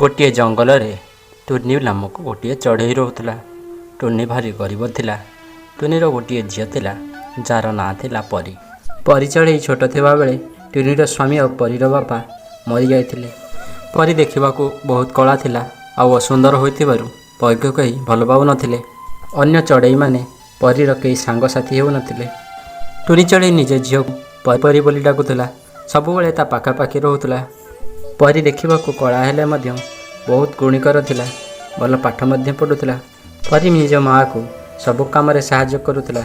ଗୋଟିଏ ଜଙ୍ଗଲରେ ଟୁନି ନାମକ ଗୋଟିଏ ଚଢ଼େଇ ରହୁଥିଲା। ଟୁନି ଭାରି ଗରିବ ଥିଲା। ଟୁନିର ଗୋଟିଏ ଝିଅ ଥିଲା, ଯାହାର ନାଁ ଥିଲା ପରୀ। ପରୀ ଚଢ଼େଇ ଛୋଟ ଥିବାବେଳେ ଟୁନିର ସ୍ୱାମୀ ଆଉ ପରୀର ବାପା ମରିଯାଇଥିଲେ। ପରୀ ଦେଖିବାକୁ ବହୁତ କଳା ଥିଲା ଆଉ ଅସୁନ୍ଦର ହୋଇଥିବାରୁ ପରୀକୁ କେହି ଭଲ ପାଉନଥିଲେ। ଅନ୍ୟ ଚଢ଼େଇମାନେ ପରୀର କେହି ସାଙ୍ଗସାଥି ହେଉନଥିଲେ। ଟୁନି ଚଢ଼େଇ ନିଜ ଝିଅକୁ ପରୀ ପରୀ ବୋଲି ଡାକୁଥିଲା। ସବୁବେଳେ ତା ପାଖାପାଖି ରହୁଥିଲା। ପରୀ ଦେଖିବାକୁ କଳା ହେଲେ ମଧ୍ୟ ବହୁତ ଗୁଣିକର ଥିଲା। ଭଲ ପାଠ ମଧ୍ୟ ପଢ଼ୁଥିଲା। ପରୀ ନିଜ ମାଆକୁ ସବୁ କାମରେ ସାହାଯ୍ୟ କରୁଥିଲା।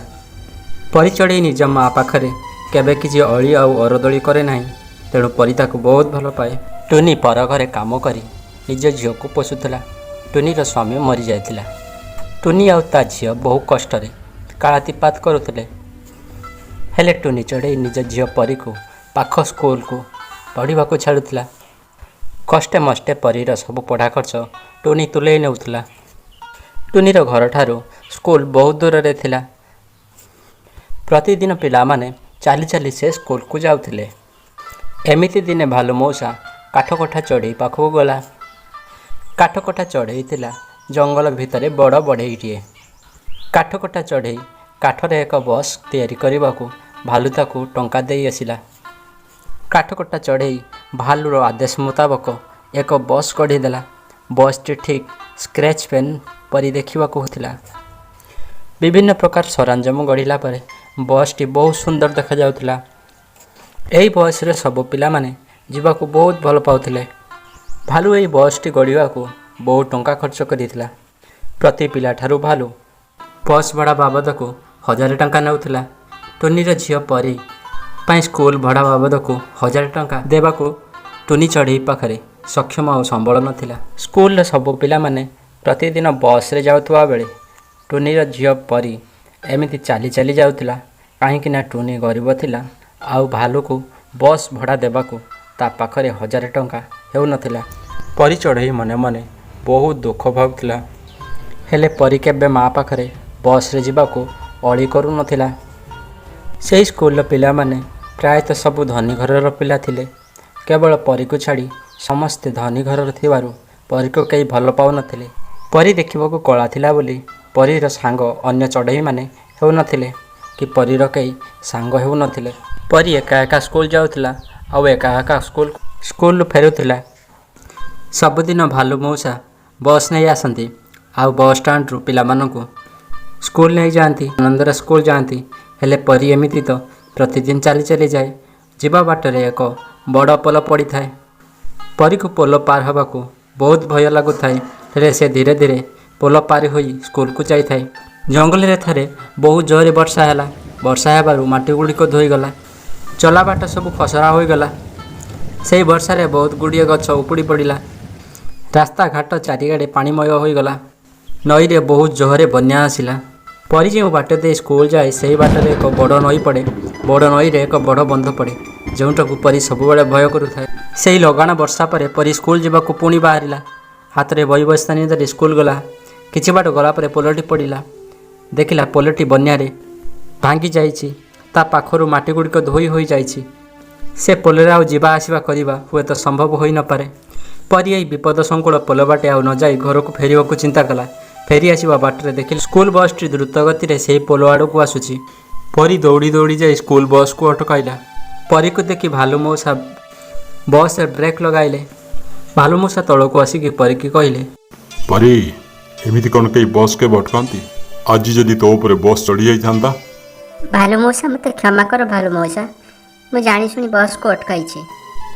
ପରୀ ଚଢ଼େଇ ନିଜ ମା' ପାଖରେ କେବେ କିଛି ଅଳି ଆଉ ଅରଦଳି କରେ ନାହିଁ। ତେଣୁ ପରୀ ତାକୁ ବହୁତ ଭଲ ପାଏ। ଟୁନି ପର ଘରେ କାମ କରି ନିଜ ଝିଅକୁ ପୋଷୁଥିଲା। ଟୁନିର ସ୍ୱାମୀ ମରିଯାଇଥିଲା। ଟୁନି ଆଉ ତା ଝିଅ ବହୁ କଷ୍ଟରେ କାଳାତିପାତ କରୁଥିଲେ। ହେଲେ ଟୁନି ଚଢ଼େଇ ନିଜ ଝିଅ ପରୀକୁ ପାଖ ସ୍କୁଲକୁ ପଢ଼ିବାକୁ ଛାଡ଼ୁଥିଲା। କଷ୍ଟେ ମଷ୍ଟେ ପରୀର ସବୁ ପଢ଼ା ଖର୍ଚ୍ଚ ଟୁନି ତୁଲେଇ ନେଉଥିଲା। ଟୁନିର ଘରଠାରୁ ସ୍କୁଲ ବହୁତ ଦୂରରେ ଥିଲା। ପ୍ରତିଦିନ ପିଲାମାନେ ଚାଲି ଚାଲି ସେ ସ୍କୁଲକୁ ଯାଉଥିଲେ। ଏମିତି ଦିନେ ଭାଲୁ ମଉସା କାଠକଟା ଚଢ଼େଇ ପାଖକୁ ଗଲା। କାଠକଟା ଚଢ଼େଇ ଥିଲା ଜଙ୍ଗଲ ଭିତରେ ବଡ଼ ବଢ଼େଇଟିଏ। କାଠକଟା ଚଢ଼େଇ କାଠରେ ଏକ ବସ୍ ତିଆରି କରିବାକୁ ଭାଲୁ ତାକୁ ଟଙ୍କା ଦେଇ ଆସିଲା। କାଠକଟା ଚଢ଼େଇ ଭାଲୁର ଆଦେଶ ମୁତାବକ ଏକ ବସ୍ ଗଢ଼ିଦେଲା। ବସ୍ଟି ଠିକ୍ ସ୍କେଚ୍ ପେନ୍ ପରି ଦେଖିବାକୁ ଥିଲା। ବିଭିନ୍ନ ପ୍ରକାର ସରଞ୍ଜାମ ଗଢ଼ିଲା ପରେ ବସ୍ଟି ବହୁତ ସୁନ୍ଦର ଦେଖାଯାଉଥିଲା। ଏହି ବସ୍ରେ ସବୁ ପିଲାମାନେ ଯିବାକୁ ବହୁତ ଭଲ ପାଉଥିଲେ। ଭାଲୁ ଏହି ବସ୍ଟି ଗଢ଼ିବାକୁ ବହୁତ ଟଙ୍କା ଖର୍ଚ୍ଚ କରିଥିଲା। ପ୍ରତି ପିଲାଠାରୁ ଭାଲୁ ବସ୍ ଭଡ଼ା ବାବଦକୁ 1000 ଟଙ୍କା ନେଉଥିଲା। ଟୁନିର ଝିଅ ପରୀ ପାଇଁ ସ୍କୁଲ ଭଡ଼ା ବାବଦକୁ 1000 ଟଙ୍କା ଦେବାକୁ ଟୁନି ଚଢ଼େଇ ପାଖରେ ସକ୍ଷମ ଆଉ ସମ୍ବଳ ନଥିଲା। ସ୍କୁଲର ସବୁ ପିଲାମାନେ ପ୍ରତିଦିନ ବସ୍ରେ ଯାଉଥିବା ବେଳେ ଟୁନିର ଝିଅ ପରୀ ଏମିତି ଚାଲି ଚାଲି ଯାଉଥିଲା। କାହିଁକିନା ଟୁନି ଗରିବ ଥିଲା ଆଉ ଭାଲୁକୁ ବସ୍ ଭଡ଼ା ଦେବାକୁ ତା ପାଖରେ 1000 ଟଙ୍କା ହେଉନଥିଲା। ପରୀ ଚଢ଼େଇ ମନେ ମନେ ବହୁତ ଦୁଃଖ ପାଉଥିଲା। ହେଲେ ପରୀ କେବେ ମା' ପାଖରେ ବସ୍ରେ ଯିବାକୁ ଅଳି କରୁନଥିଲା। ସେହି ସ୍କୁଲର ପିଲାମାନେ ପ୍ରାୟତଃ ସବୁ ଧନୀ ଘରର ପିଲା ଥିଲେ। କେବଳ ପରୀକୁ ଛାଡ଼ି ସମସ୍ତେ ଧନୀ ଘରର ଥିବାରୁ ପରୀକୁ କେହି ଭଲ ପାଉନଥିଲେ। ପରୀ ଦେଖିବାକୁ କଳା ଥିଲା ବୋଲି ପରୀର ସାଙ୍ଗ ଅନ୍ୟ ଚଢ଼େଇମାନେ ହେଉନଥିଲେ କି ପରୀର କେହି ସାଙ୍ଗ ହେଉନଥିଲେ। ପରୀ ଏକା ଏକା ସ୍କୁଲ ଯାଉଥିଲା ଆଉ ଏକା ଏକା ସ୍କୁଲରୁ ଫେରୁଥିଲା। ସବୁଦିନ ଭାଲୁ ମଉସା ବସ୍ ନେଇ ଆସନ୍ତି ଆଉ ବସ୍ ଷ୍ଟାଣ୍ଡରୁ ପିଲାମାନଙ୍କୁ ସ୍କୁଲ ନେଇଯାଆନ୍ତି। ଆନନ୍ଦରେ ସ୍କୁଲ ଯାଆନ୍ତି। ହେଲେ ପରୀ ଏମିତି ତ ପ୍ରତିଦିନ ଚାଲି ଚାଲି ଯାଏ। ଯିବା ବାଟରେ ଏକ ବଡ଼ ପୋଲ ପଡ଼ିଥାଏ। ପରୀକୁ ପୋଲ ପାର ହେବାକୁ ବହୁତ ଭୟ ଲାଗୁଥାଏ। ହେଲେ ସେ ଧୀରେ ଧୀରେ ପୋଲ ପାରି ହୋଇ ସ୍କୁଲକୁ ଯାଇଥାଏ। ଜଙ୍ଗଲରେ ଥରେ ବହୁତ ଜୋରରେ ବର୍ଷା ହେଲା। ବର୍ଷା ହେବାରୁ ମାଟି ଗୁଡ଼ିକ ଧୋଇଗଲା। ଚଲା ବାଟ ସବୁ ଖସରା ହୋଇଗଲା। ସେହି ବର୍ଷାରେ ବହୁତ ଗୁଡ଼ିଏ ଗଛ ଉପୁଡ଼ି ପଡ଼ିଲା। ରାସ୍ତାଘାଟ ଚାରିଆଡ଼େ ପାଣିମୟ ହୋଇଗଲା। ନଈରେ ବହୁତ ଜୋରରେ ବନ୍ୟା ଆସିଲା। ପରୀ ଯେଉଁ ବାଟ ଦେଇ ସ୍କୁଲ ଯାଏ, ସେହି ବାଟରେ ଏକ ବଡ଼ ନଈ ପଡ଼େ। ବଡ଼ ନଈରେ ଏକ ବଡ଼ ବନ୍ଧ ପଡ଼େ, ଯେଉଁଟାକୁ ପରୀ ସବୁବେଳେ ଭୟ କରୁଥାଏ। ସେହି ଲଗାଣ ବର୍ଷା ପରେ ପରୀ ସ୍କୁଲ ଯିବାକୁ ପୁଣି ବାହାରିଲା। ହାତରେ ବହି ବସ୍ତାନି ଧରି ସ୍କୁଲ ଗଲା। କିଛି ବାଟ ଗଲା ପରେ ପୋଲଟି ପଡ଼ିଲା। ଦେଖିଲା, ପୋଲଟି ବନ୍ୟାରେ ଭାଙ୍ଗି ଯାଇଛି। ତା ପାଖରୁ ମାଟି ଗୁଡ଼ିକ ଧୋଇ ହୋଇଯାଇଛି। ସେ ପୋଲରେ ଆଉ ଯିବା ଆସିବା କରିବା ହୁଏତ ସମ୍ଭବ ହୋଇନପାରେ। ପରୀ ଏହି ବିପଦ ସଂକୁଳ ପୋଲ ବାଟେ ଆଉ ନଯାଇ ଘରକୁ ଫେରିବାକୁ ଚିନ୍ତା କଲା। ଫେରି ଆସିବା ବାଟରେ ଦେଖିଲା, ସ୍କୁଲ ବସ୍ଟି ଦ୍ରୁତ ଗତିରେ ସେହି ପୋଲ ଆଡ଼କୁ ଆସୁଛି। ପରୀ ଦୌଡ଼ି ଦୌଡ଼ି ଯାଇ ସ୍କୁଲ ବସ୍କୁ ଅଟକାଇଲା। ପରୀକୁ ଦେଖି ଭାଲୁ ମଉସା ବସ୍ରେ ବ୍ରେକ୍ ଲଗାଇଲେ। ଭାଲୁ ମଉସା ତଳକୁ ଆସିକି ପରୀକି କହିଲେ, ପରୀ, ଏମିତି କ'ଣ କେହି ବସ୍ କେବେ ଅଟକାନ୍ତି? ଆଜି ଯଦି ତୋ ଉପରେ ବସ୍ ଚଢ଼ି ଯାଇଥାନ୍ତା? ଭାଲୁ ମଉସା, ମୋତେ କ୍ଷମା କର ଭାଲୁ ମଉସା। ମୁଁ ଜାଣିଶୁଣି ବସ୍କୁ ଅଟକାଇଛି।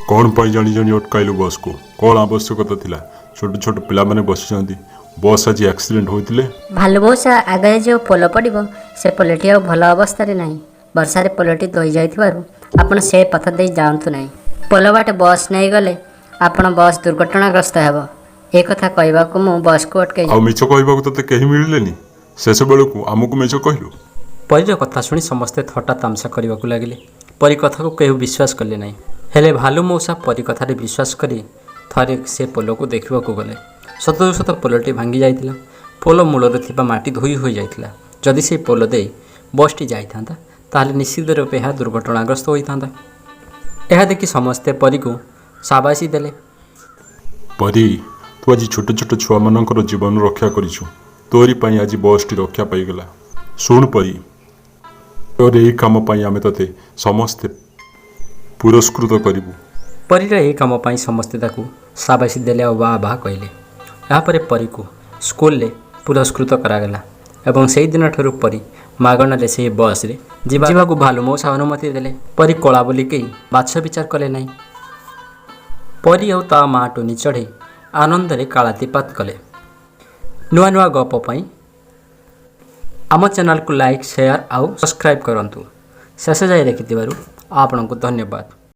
କ'ଣ ପାଇଁ ଜାଣି ଜାଣି ଅଟକାଇଲୁ ବସ୍କୁ? କ'ଣ ଆବଶ୍ୟକତା ଥିଲା? ଛୋଟ ଛୋଟ ପିଲାମାନେ ବସିଛନ୍ତି। ବସ୍ ଆଜି ଆକ୍ସିଡେଣ୍ଟ ହୋଇଥିଲେ? ଭାଲୁ ମଉସା, ଆଗରେ ଯେଉଁ ପୋଲ ପଡ଼ିବ, ସେ ପୋଲଟି ଆଉ ଭଲ ଅବସ୍ଥାରେ ନାହିଁ। ବର୍ଷାରେ ପୋଲଟି ଧୋଇ ଯାଇଥିବାରୁ ଆପଣ ସେ ପଥ ଦେଇ ଯାଆନ୍ତୁ ନାହିଁ। ପୋଲ ବାଟେ ବସ୍ ନେଇଗଲେ ଆପଣ ବସ୍ ଦୁର୍ଘଟଣାଗ୍ରସ୍ତ ହେବ। ଏ କଥା କହିବାକୁ ମୁଁ ବସ୍କୁ ଅଟକାଇ ଆଉ ମିଛ କହିବାକୁ ତୋତେ କେହି ମିଳିଲେନି? ଶେଷ ବେଳକୁ ଆମକୁ ମିଛ କହିଲୁ। ପରୀର କଥା ଶୁଣି ସମସ୍ତେ ଥଟ୍ଟା ତାମସା କରିବାକୁ ଲାଗିଲେ। ପରୀ କଥାକୁ କେହି ବିଶ୍ୱାସ କଲେ ନାହିଁ। ହେଲେ ଭାଲୁ ମଉସା ପରୀ କଥାରେ ବିଶ୍ୱାସ କରି ଥରେ ସେ ପୋଲକୁ ଦେଖିବାକୁ ଗଲେ। ସତକୁ ସତ ପୋଲଟି ଭାଙ୍ଗି ଯାଇଥିଲା। ପୋଲ ମୂଳରେ ଥିବା ମାଟି ଧୋଇ ହୋଇଯାଇଥିଲା। ଯଦି ସେହି ପୋଲ ଦେଇ ବସ୍ଟି ଯାଇଥାନ୍ତା, ତାହେଲେ ନିଶ୍ଚିତ ରୂପେ ଏହା ଦୁର୍ଘଟଣାଗ୍ରସ୍ତ ହୋଇଥାନ୍ତା। ଏହା ଦେଖି ସମସ୍ତେ ପରୀକୁ ସାବାସୀ ଦେଲେ। ପରୀ, ତୁ ଆଜି ଛୋଟ ଛୋଟ ଛୁଆମାନଙ୍କର ଜୀବନ ରକ୍ଷା କରିଛୁ। ତୋରି ପାଇଁ ଆଜି ବସ୍ଟି ରକ୍ଷା ପାଇଗଲା। ଶୁଣ ପରି, ତୋର ଏହି କାମ ପାଇଁ ଆମେ ତୋତେ ସମସ୍ତେ ପୁରସ୍କୃତ କରିବୁ। ପରୀର ଏହି କାମ ପାଇଁ ସମସ୍ତେ ତାକୁ ସାବାସୀ ଦେଲେ ଆଉ ବାଃ ବାଃ କହିଲେ। ଏହାପରେ ପରୀକୁ ସ୍କୁଲରେ ପୁରସ୍କୃତ କରାଗଲା ଏବଂ ସେହି ଦିନଠାରୁ ପରୀ ମାଗଣାରେ ସେହି ବସ୍ରେ ଯିବାକୁ ଭାଲୁ ମଉସା ଅନୁମତି ଦେଲେ। ପରୀ କଳା ବୋଲି କେହି ବାଛ ବିଚାର କଲେ ନାହିଁ। ପରୀ ଆଉ ତା ମା ଟୁନି ଚଢ଼େଇ ଆନନ୍ଦରେ କାଳାତିପାତ କଲେ। ନୂଆ ନୂଆ ଗପ ପାଇଁ ଆମ ଚ୍ୟାନେଲକୁ ଲାଇକ୍, ସେୟାର ଆଉ ସବସ୍କ୍ରାଇବ୍ କରନ୍ତୁ। ଶେଷ ଯାଏ ଦେଖିଥିବାରୁ ଆପଣଙ୍କୁ ଧନ୍ୟବାଦ।